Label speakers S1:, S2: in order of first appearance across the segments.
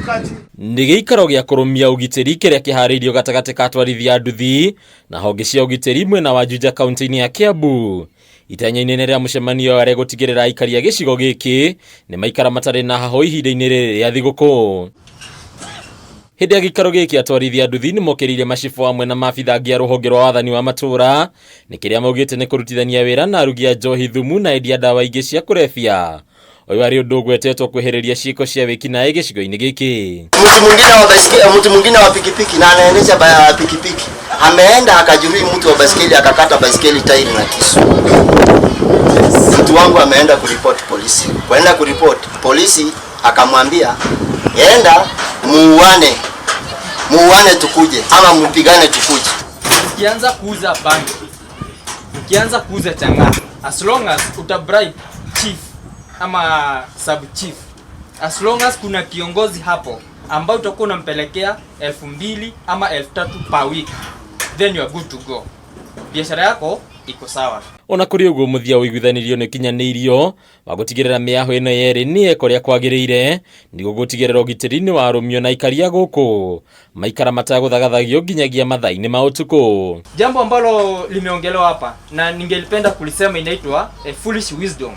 S1: Nĩ gĩikaro gĩa kũrũmia ũgitĩri kĩrĩa kĩharĩirio gatagatĩ ka atwarithia a nduthi na honge cia ũgitĩri mwena wa Juja kaunti-inĩ ya Kiambu. Itanya inene rĩa mũcemanio arĩ gũtigĩrĩra aikari a gĩcigo gĩkĩ nĩ maikara matarĩ na hahũ ihinda-inĩ rĩrĩ rĩa thigũkũ. Hĩndĩ ya gĩikaro gĩkĩ atwarithia a nduthi nĩ mokĩrĩire macibũ amwe na maabitha angĩ a rũhonge rwa wathani wa matũũra nĩ kĩrĩa maugĩte nĩ kũrutithania wĩra na arugi a njohi thumu na endia ndawa ingĩ cia kũrebia. Ũyũ arĩ ũndũ ũgwetetwo kwehereria ciĩko cia wĩkinaĩ gĩcigo-inĩ gĩkĩ.
S2: Mtu mwingine wa baiskeli, mtu mwingine wa pikipiki na anaendesha pikipiki ameenda akajeruhi mtu wa baiskeli, akakata baiskeli tairi na kisu. Mtu wangu ameenda kuripoti polisi, kwenda kuripoti polisi, akamwambia enda muuane, muuane tukuje, ama mpigane tukuje.
S3: Ukianza kuuza bangi, ukianza kuuza chang'aa, as long as uta bribe chief ama sub chief, as long as kuna kiongozi hapo ambao utakuwa unampelekea 2000 ama 3000 per week, then you are good to go. Biashara yako iko sawa.
S1: Ona kũrĩ ũguo, mũthia ũiguithanirio nĩ ũkinyanĩirio wa gũtigĩrĩra mĩaho ĩno yerĩ nĩ yeka ũrĩa kwagĩrĩire nĩguo gũtigĩrĩra ũgitĩri nĩ warũmio na aikari a gũkũ maikara matagũthagathagio nginyagia mathaa-inĩ ma ũtukũ.
S3: Jambo ambalo limeongelewa hapa na ningelipenda kulisema inaitwa a foolish wisdom.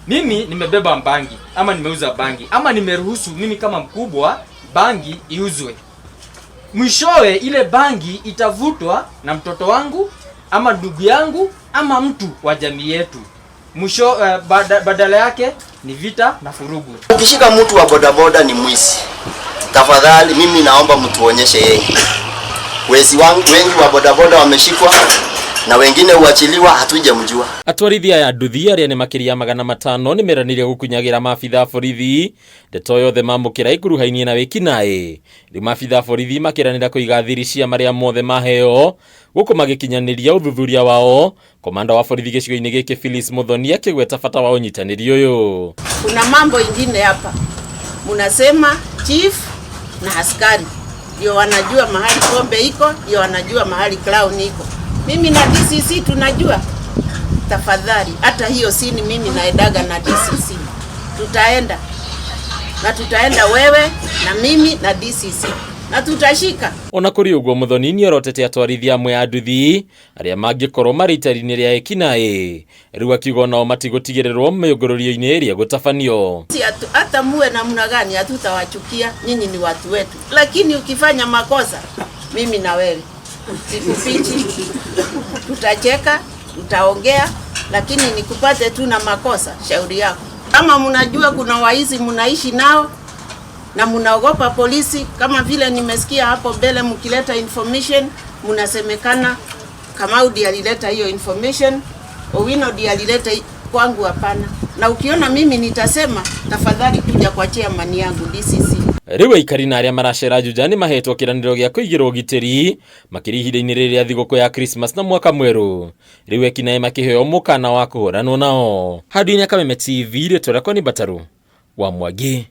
S3: Mimi nimebeba bangi ama nimeuza bangi ama nimeruhusu mimi kama mkubwa bangi iuzwe, mwishowe ile bangi itavutwa na mtoto wangu ama ndugu yangu ama mtu wa jamii yetu. Mwisho badala yake ni vita na furugu.
S2: Ukishika mtu wa bodaboda ni mwizi, tafadhali mimi naomba mtuonyeshe yeye. Wezi wangu wengi wa bodaboda wameshikwa na wengine uachiliwa, hatujamjua.
S1: Atwarithia aya nduthi arĩa nĩ makĩria 500 nĩ meranĩire gũkunyagĩra maabitha a borithi ndeto yothe mamũkĩra ĩkuruhainie na wĩkinaĩ. Rĩu maabitha a borithi makĩranĩra kũiga thiri cia marĩa mothe maheo gũkũ magĩkinyanĩria ũthuthuria wao. Komanda wa borithi gĩcigo-inĩ gĩkĩ Phyllis Muthoni akĩgweta bata wa ũnyitanĩri ũyũ.
S4: Kuna mambo ingine hapa, munasema chief na askari ndio wanajua mahali pombe iko, ndio wanajua mahali crown iko. Mimi na DCC tunajua. Tafadhali, hata hiyo sini mimi naendaga na DCC, tutaenda na tutaenda wewe na mimi na DCC na tutashika.
S1: Ona kũrĩ ũguo, Muthoni nĩorotete atwarithia amwe a nduthi arĩa mangĩkorwo marĩ itari-inĩ rĩa ekinaĩ, rĩu akiuga onao matigũtigĩrĩrwo mĩũngũrũrio-inĩ ĩrĩa gũtabanio.
S4: Hata muwe namna gani, hatutawachukia, nyinyi ni watu wetu, lakini ukifanya makosa, mimi na wewe sikufichi, tutacheka, tutaongea, lakini nikupate tu na makosa, shauri yako. Kama mnajua kuna waizi mnaishi nao na mnaogopa polisi, kama vile nimesikia hapo mbele mkileta information mnasemekana Kamau ndiye alileta hiyo information, Owino ndiye alileta kwangu. Hapana. Na ukiona mimi nitasema, tafadhali kuja kwa chairman yangu DCC.
S1: Rĩu aikari na arĩa maracera Juja nĩ mahetwo kĩranĩro gĩa kũigĩrwo ũgitĩri makĩria ihinda-inĩ rĩrĩ rĩa thigũkũ ya Christmas na mwaka mwerũ. Rĩu ekinaĩ makĩheo mũkana wa kũhũranwo nao. Handũ-inĩ ya Kameme TV, rĩtwa rĩakwa nĩ Mbataru wa Mwangi.